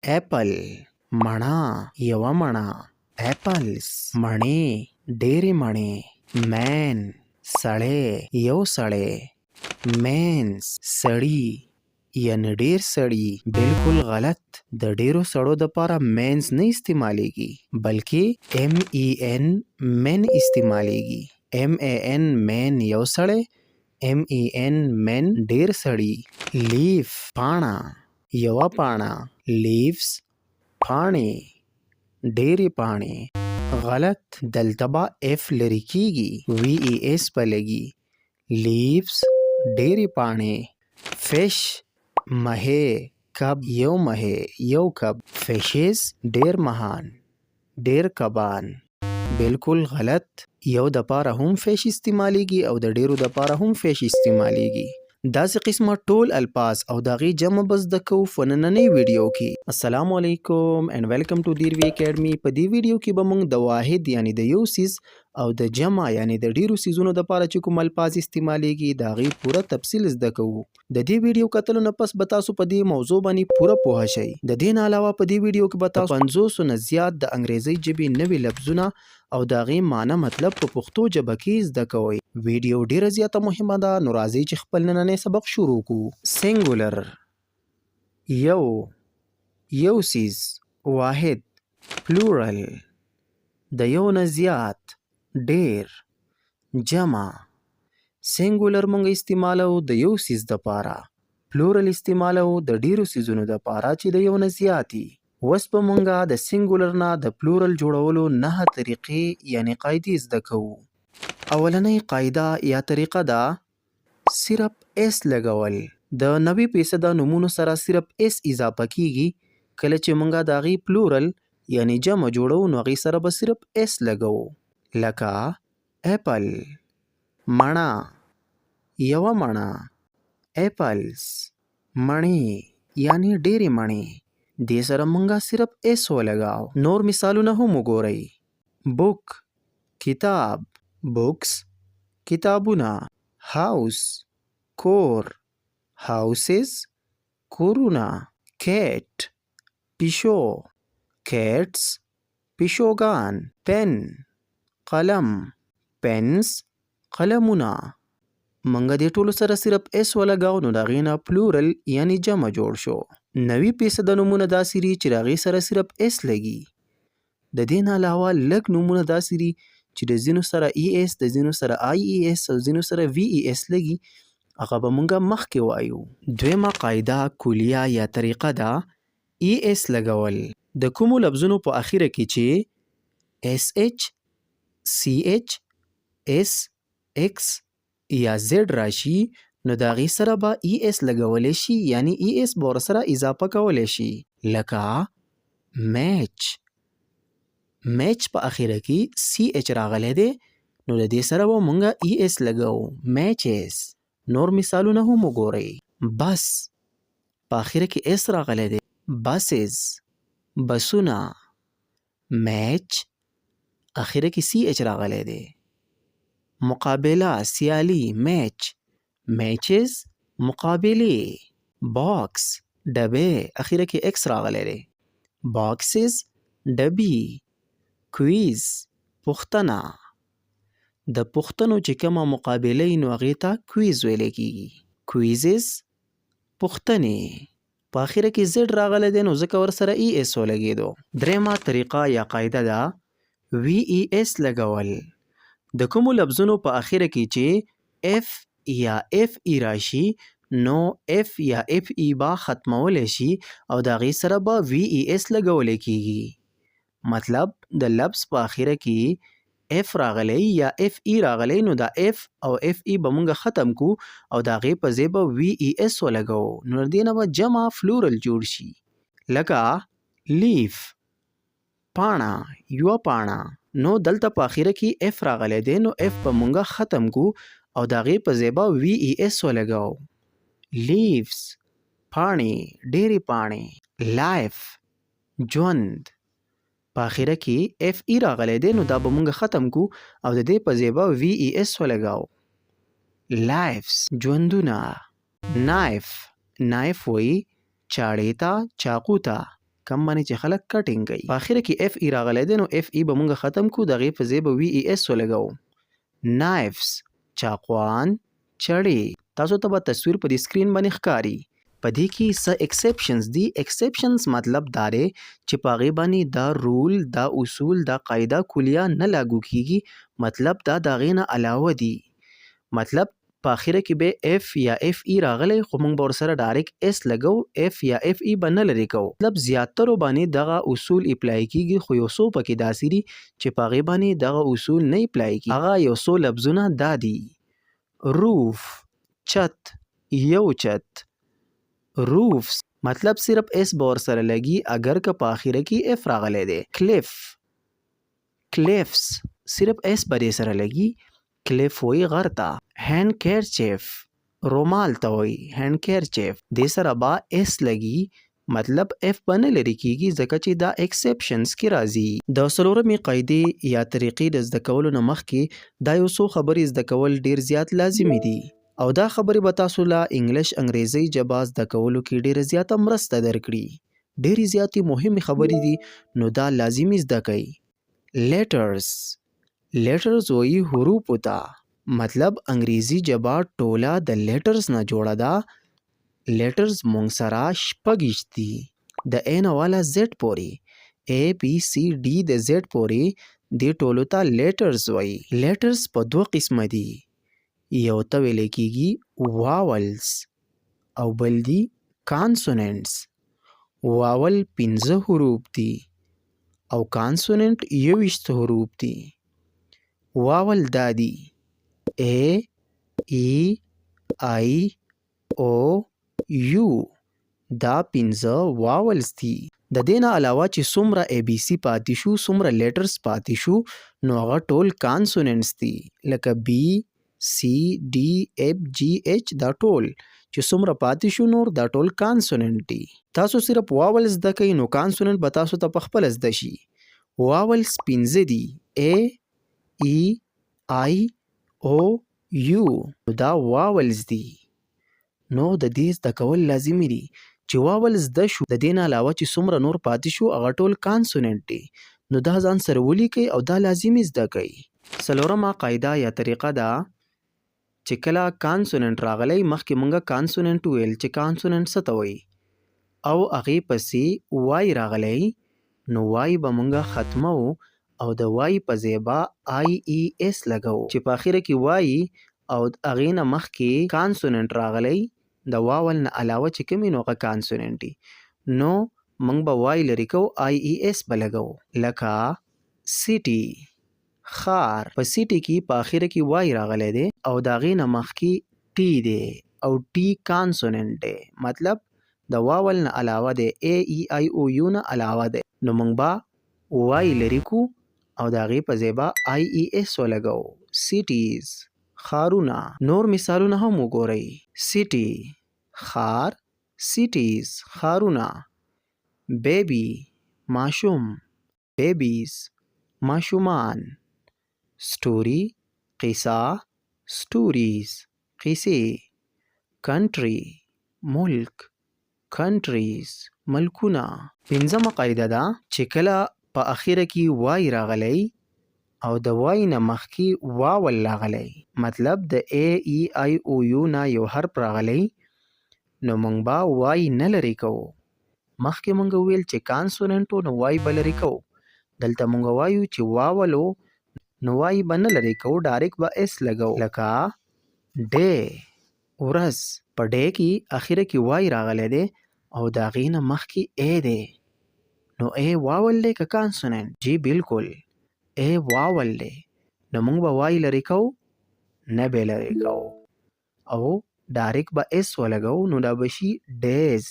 اپل، مڼه، یوه مڼه. اپلز، مڼې، ډېرې مڼې. مین، سړی، یو سړی. مینز، سړي، یعنی ډېر سړي. بالکل غلط، د ډېرو سړو دپاره مینز نه استعمالیږي، بلکې ایم ای این مین استعمالیږي. ایم ای این مین یو سړی، ایم ای این مین ډېر سړي. لیف، پاڼه، یوه پاڼه. لیفز، پاڼې، ډېرې پاڼې. غلط، دلته به اف لرې کیږي، وي ای اس به لګي. لیفز، ډېرې پاڼې. فش، مهی، کب، یو مهی، یو کب. فشز، ډېر مهان، ډېر کبان. بالکل غلط، یو دپاره هم فش استعمالیږي او د ډېرو دپاره هم فش استعمالیږي. داسې قسمه ټول الفاظ او د هغې جمع به زده کوو په نننۍ ویډیو کې. السلام علیکم اینډ ویلکم ټو دیروی اکیډمی. په دې ویډیو کې به موږ د واحد یعنی د یو څیز او د جمع یعنی د ډیرو څیزونو دپاره چې کوم الفاظ استعمالیږي د هغې پوره تفصیل زده کوو. د دې ویډیو کتلو نه پس به تاسو په دې موضوع باندې پوره پوهه شئ. د دې نه علاوه په دې ویډیو کې به تاسو د پنځوسو نه زیات د انګریزۍ ژبې نوي لفظونه او د هغې معنی مطلب په پښتو ژبه کې زده کوئ. ویډیو ډیره زیاته مهمه ده نو راځئ چې خپل نننی سبق شروع کړو. سنګولر، یو، یو څیز، واحد. پلورل، د یو نه زیات، ډیر، جمع. سنګولر مونږ استعمالوو د یو څیز دپاره، پلورل استعمالوو د ډیرو څیزونو دپاره چې د یو نه زیات وي. اوس به مونږ د سنګولر نه د پلورل جوړولو نهه طریقې یعنې قاعدې زده کوو. اولنۍ قاعده یا طریقه ده صرف اس لګول. د 90 فیصده نومونو سره صرف اس اضافه کیږي. کله چې مونږ د هغې پلورل یعنې جمع جوړوو نو هغې سره به صرف اس لګوو. لکه اپل، مڼه، یوه مڼه، اپلز، مڼې یعنې ډېرې مڼې. دې سره مونږ صرف اس ولګاو. نور مثالونه هم وګورئ. بوک، کتاب. بوکس، کتابونه. هاوس، کور. هاوسز، کورونه. کیټ، پیشو. کیټس، پیشوګان. پن، قلم. پنز، قلمونه. مونږ دې ټولو سره صرف اس ولګاو نو د هغې نه پلورل یعنی جمع جوړ شو. 90 فیصده نومونه داسې دي چې د هغې سره صرف اس لګي. د دې نه علاوه لږ نومونه داسې دي چې د ځینو سره ای اس، د ځینو سره آی ای اس او ځینو سره وی ای اس لګي، هغه به مونږ مخکې وایو. دویمه قاعده، کلیه یا طریقه ده ای اس لګول. د کومو لفظونو په اخیره کې چې اس اچ، سی اچ، اس، ایکس یا زیډ راشي نو د هغې سره به ای اس لګولی شي، یعنی ای اس به ورسره اضافه کولی شي. لکه میچ، میچ په اخیره کې سی اچ راغلی دی نو د دې سره به مونږ ای اس لګوو، میچز. نور مثالونه هم وګورئ. بس، په اخیره کې اس راغلی دی، بسز، بسونه. میچ، اخیره کې سی اچ راغلی دی. مقابله، سیالي، میچ، میچز، مقابلې. باکس، ډبی، اخیره کې ایکس راغلی دی، باکسز، ډبي. کویز، پوښتنه، د پوښتنو چې کومه مقابله وي نو هغې ته کویز ویلی کیږي، کویزز، پوښتنې. په اخیره کې زیډ راغلی دی نو ځکه ورسره ای اس ولګېدو. درېیمه طریقه یا قاعده ده وی ای اس لګول. د کومو لفظونو په اخیره کې چې اف یا اف ای راشي نو اف یا اف ای به ختمولی شي او د هغې سره به وی ای اس لګولی کیږي. مطلب د لفظ په اخیره کې اف راغلی یا اف ای راغلی نو دا اف او اف ای به مونږ ختم کو او د هغې په ځای به وی ای اس ولګوو نو له دې نه به جمع فلورل جوړ شي. لکه لیف، پاڼه، یوه پاڼه. نو دلته په اخیره کې اف راغلی دی نو اف به مونږ ختم کو او د هغې په ځای به وی ای اس ولګوو. لیفز، پاڼې، ډېرې پاڼې. لایف، ژوند، په اخیره کې اف ای راغلی دی نو دا به مونږ ختم کو او د دې په ځای به وی ای اس ولګاو. لایفز، ژوندونه. نایف، نایف وایي چاړې ته، چاقو ته. کوم باندې چې خلک کټینګ کوي. په اخره کې اف ای راغلی دی نو اف ای به مونږ ختم کو، د هغې په ځای به وي ای اس ولګوو. نایفز، چاقوان، چړې. تاسو ته به تصویر په دې سکرین باندې ښکاري. په دې کې څه ایکسپشنز دي. ایکسپشنز مطلب دا دی چې په هغې باندې دا رول، دا اصول، دا قاعده کلیه نه لاګو کیږي، مطلب دا د هغې نه علاوه دي. مطلب په اخره کې به اف یا اف ای راغلی خو موږ به ورسره ډایرک اس لګو، اف یا اف ای به نه لرې کوو. مطلب زیاترو باندې دغه اصول اپلای کیږي خو یو څو پکې داسې دي چې په هغې باندې دغه اصول نه اپلای کیږي. هغه یو څو لفظونه دا دي: روف، چت، یو چت، روفس، مطلب صرف اس به ورسره لګي اګر که په اخره کې اف راغلی دی. کلیف، کلیفس، صرف اس به دې سره لګي. کلیف وایي غر ته. هینډکرچیف، رومال ته وایي هینډکرچیف، دې سره به اس لګي، مطلب اف به نه لرې کیږي ځکه چې دا ایکسپشنز کې راځي. د څلورمې قاعدې یا طریقې د زده کولو نه مخکې دا یو څو خبرې زده کول ډیر زیات لازمي دي او دا خبرې به تاسو له انګلش انګریزۍ ژبه زده کولو کې ډیره زیاته مرسته درکړي. ډیرې زیاتې مهمې خبرې دي نو دا لازمي زده کړئ. لیټرز، لیټرز وایي حروفو ته، مطلب انګریزي ژبه ټوله د لیټرز نه جوړه ده. لیټرز مونږ سره 26 دي، د ای نه والا زیډ پورې، ای بي سي ډي د زیډ پورې، دې ټولو ته لیټرز وایي. لیټرز په دوه قسمه دي، یو ته ویل کیږي واولز او بل دي کانسوننټس. واول 5 حروف دي او کانسوننټ 21 حروف دي. واول دا دي: ای، ای، آی، او، یو. دا 5 واولز دي. د دې نه علاوه چې څومره ای بي سي پاتې شو، څومره لیټرز پاتې شو، نو هغه ټول کانسوننټس دي، لکه بي، سی، ډي، اف، جي، اچ، دا ټول چې څومره پاتې شو نور دا ټول کانسوننټ دي. تاسو صرف واول زده کړئ نو کانسوننټ به تاسو ته په خپله زده شي. واولز 5 دي: ای، ای، آی، او، یو. نو دا واولز دي. نو د دې زده کول لازمي دي. چې واول زده شو د دې نه علاوه چې څومره نور پاتې شو هغه ټول کانسوننټ دي. نو دا ځان سره ولیکئ او دا لازمي زده کړئ. څلورمه قاعده یا طریقه ده چې کله کانسوننټ راغلی، مخکې مونږ کانسوننټ وویل چې کانسوننټ څه ته وایي، او هغې پسې وای راغلی نو وای به مونږ ختموو او د وای په ځای به آی ای اس لګوو. چې په اخره کې وای او هغې نه مخکې کانسوننټ راغلی، د واول نه علاوه چې کوم وي نو هغه کانسوننټ دي، نو مونږ به وای لرې کوو، آی ای اس به لګوو. لکه سیټي، ښار. په سیټي کې په اخره کې وای راغلی دی او د هغې نه مخکې ټي دی او ټي کانسوننټ دی، مطلب د واول نه علاوه دی، ای ای آی او یو نه علاوه دی، نو مونږ به وای لرې کو او د هغې په ځای به آی ای اس ولګوو. سیټیز، ښارونه. نور مثالونه هم وګورئ: سیټي، ښار، سیټیز، ښارونه. بیبي، ماشوم، بیبیز، ماشومان. سټوري، قصه، سټوریز، قصې. کنټري، ملک، کنټریز، ملکونه. پنځمه قاعده ده چې کله په اخره کې وای راغلی او د وای نه مخکې واول راغلی، مطلب د ای ای آی او یو نه یو حرف راغلی، نو مونږ به وای نه لرې کوو. مخکې مونږ وویل چې کانسوننټ و نو وای به لرې کوو، دلته مونږ وایو چې واول و نو وای به نه لرې کوو، ډایرک به اس لګوو. لکه ډی، ورځ. په ډی کې اخره کې وای راغلی دی او د هغې نه مخکې ای دی، نو ای واول دی که کانسوننټ؟ جی بالکل ای واول دی، نو مونږ به وای لرې کوو؟ نه به لرې کوو او ډایرک به اس ولګوو، نو دا به شي ډیز،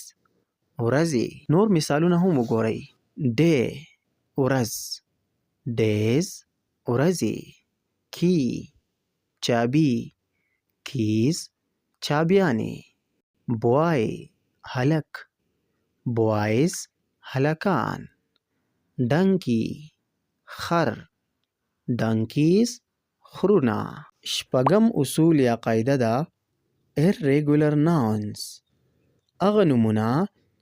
ورځې. نور مثالونه هم وګورئ: ډی، ورځ، ډیز، ورځې. کی، چابي، کیز، چابیانې. بوای، هلک، بوایز، هلکان. ډنکي، خر، ډنکیز، خرونه. شپږم اصول یا قاعده ده irregular nouns، هغه نومونه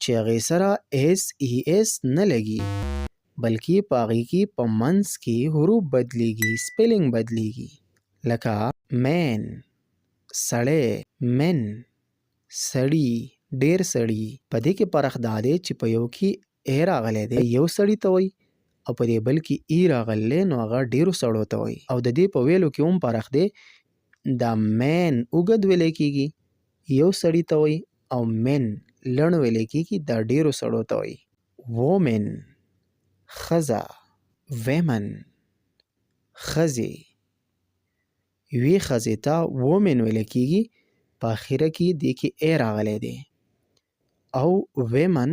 چې هغې سره اس ای اس نه لګي بلکې په هغې کې په منځ کې حروف بدلیږي، سپیلینګ بدلیږي، لکه مین سړی، من سړي، ډیر سړي. په دې کې فرق دا دی چې په یو کې ای راغلی دی یو سړي ته وایي او په دې بل کې ای راغلی نو هغه ډیرو سړو ته وایي. او د دې په ویلو کې هم فرق دی، دا مین اوږد ویل کېږي یو سړي ته وایي او من لڼ ویل کېږي دا ډیرو سړو ته وایي. وومن ښځه، ویمن ښځې، یوې ښځې ته وومن ویل کېږي، په اخره کې دې کې ای راغلی دی او ویمن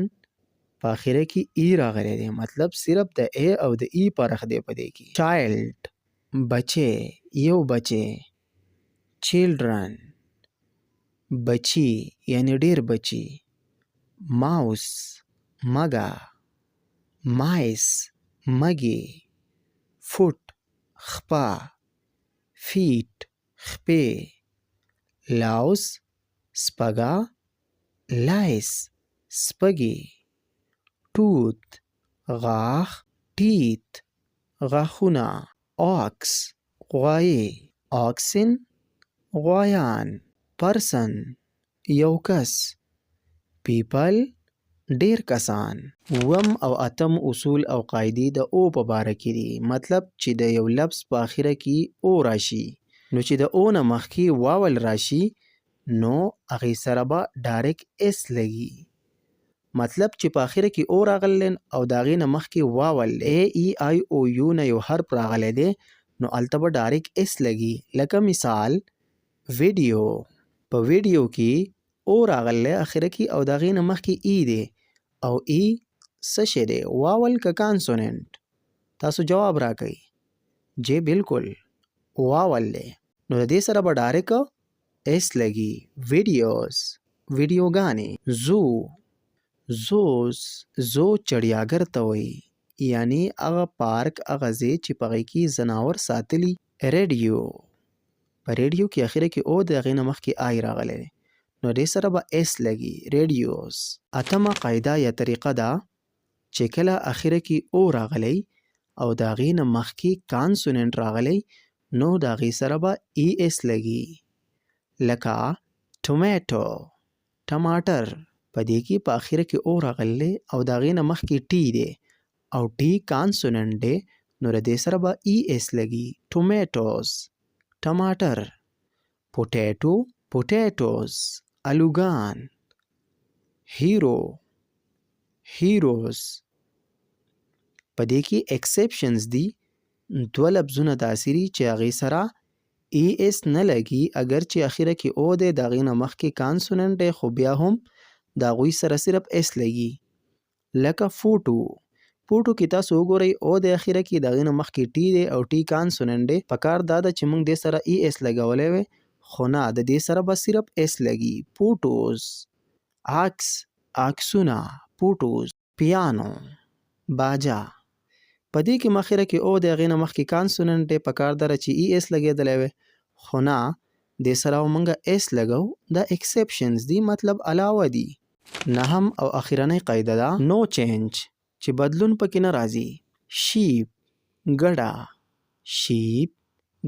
په اخره کې ای راغلی دی، مطلب صرف د ای او د ای فرق دی په دې کې. چایلډ بچی، یو بچی، چیلډرن بچي یعنی ډیر بچي، ماوس مږه، مایس مږې، فوټ خپه، فیټ خپې، لاوس سپږه، لایس سپږې، ټوت غاښ، ټیت غاښونه، آکس غوایې، آکسن غوایان، پرسن یو کس، پیپل ډیر کسان. اووم او اتم اصول او قاعدې د او په باره کې دي، مطلب چې د یو لفظ په اخره کې او راشي نو چې د او نه مخکې واول راشي نو هغې سره به ډایرک اس لګي، مطلب چې په اخره کې او راغلی او د هغې نه مخکې واول دی، ای ای آی او یو نه یو حرف راغلی دی نو هلته به ډایرک اس لګي، لکه مثال ویډیو، په ویډیو کې او راغلی اخره کې او د هغې نه مخکې ای دی او ای څه شی دی، واول که کانسوننټ؟ تاسو جواب راکړئ. جی بالکل واول دی، نو د دې سره به ډایرک اس لګي. ویډیوز ویډیوګانې. زو زوز زو چړیاګر ته وایي، یعنی هغه پارک هغه ځای چې په هغې کې ځناور ساتلي. ریډیو په ریډیو کې اخره کې او د هغې نه مخکې آی راغلی دی نو دې سره به اس لګي، ریډیوز. اتمه قاعده یا طریقه ده چې کله اخره کې او راغلی او د هغې نه مخکې کانسوننټ راغلی نو د هغې سره به ای اس لګي، لکه ټومیټو ټماټر. په دې کې په اخره کې او راغلی او د هغې نه مخکې ټي دی او ټي کانسوننټ دی نو د دې سره به ای اس لګي، ټومیټوز ټماټر. پوټیټو پوټیټوز الوګان. هیرو هیروز. په دې کې ایکسپشنز دي، دوه لفظونه داسې دي چې هغې سره ای اس نه لګي، اګر چې اخره کې او دی د هغې نه مخکې کانسوننټ دی خو بیا هم د هغوی سره صرف اس لګي، لکه فوټو. فوټو کې تاسو وګورئ او د اخره کې د هغې نه مخکې ټي دی او ټي کانسوننټ دی، پکار دا ده چې موږ دې سره ای اس لګولی وی خو نه، د دې سره به صرف اس لګي. فوټوز عکس عکسونه فوټوز. پیانو باجه. په دې کې مخیره کې او د هغې نه مخکې کانسوننټ دی، پکار ده چې ای اس لګېدلی وی خو نه، دې سره مونږ اس لګو، دا ایکسپشنز دي، مطلب علاوه دي. نهم او اخیرنۍ قاعده ده نو چینج چې بدلون پکې نه راځي. شیپ ګډه، شیپ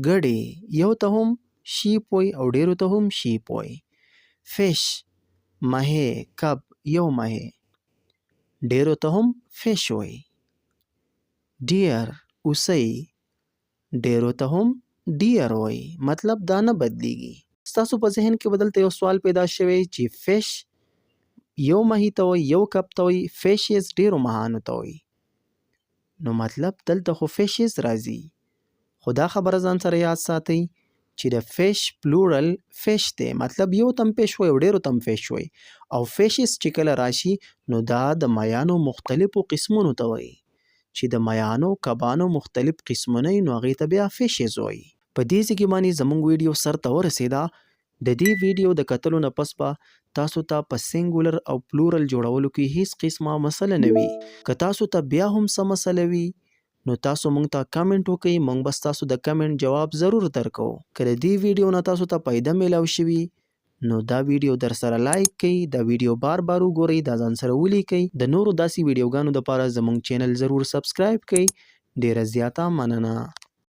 ګډې، یو ته هم شیپ وایي او ډیرو ته هم شیپ وایي. فش مهی، کب، یو مهی، ډیرو ته هم فش وایي. ډیر اوسۍ، ډیرو ته هم ډیر وایي، مطلب دا نه بدلیږي. ستاسو په ذهن کې به دلته یو سوال پیدا شوی چې فش یو مهی ته وایي، یو کب ته وایي، فشز ډیرو مهانو ته وایي، نو مطلب دلته خو فشز راځي. خو دا خبره ځان سره یاد ساتئ چې د فش پلورل فش دی، مطلب یو تم فش وای او ډیرو تم فش وای، او فشز چې کله راشي نو دا د میانو مختلفو قسمونو ته وایي، چې د میانو کبانو مختلف قسمونه نو هغې ته بیا فشز وایي. په دې ځای کې باندې زمونږ ویډیو سر ته ورسېده. د دې ویډیو د کتلو نه پس به تاسو ته په سنګولر او پلورل جوړولو کې هیڅ قسمه مسله نه وي. که تاسو ته بیا هم څه مسله وي نو تاسو مونږ ته کمنټ وکړئ، مونږ به ستاسو د کمنټ جواب ضرور درکوو. که د دې ویډیو نه تاسو ته فایده میلاو شوي نو دا ویډیو درسره لایک کړئ، دا ویډیو بار بار وګورئ، دا ځان سره ولیکئ. د نورو داسې ویډیوګانو دپاره زمونږ چینل ضرور سبسکرایب کړئ. ډیره زیاته مننه.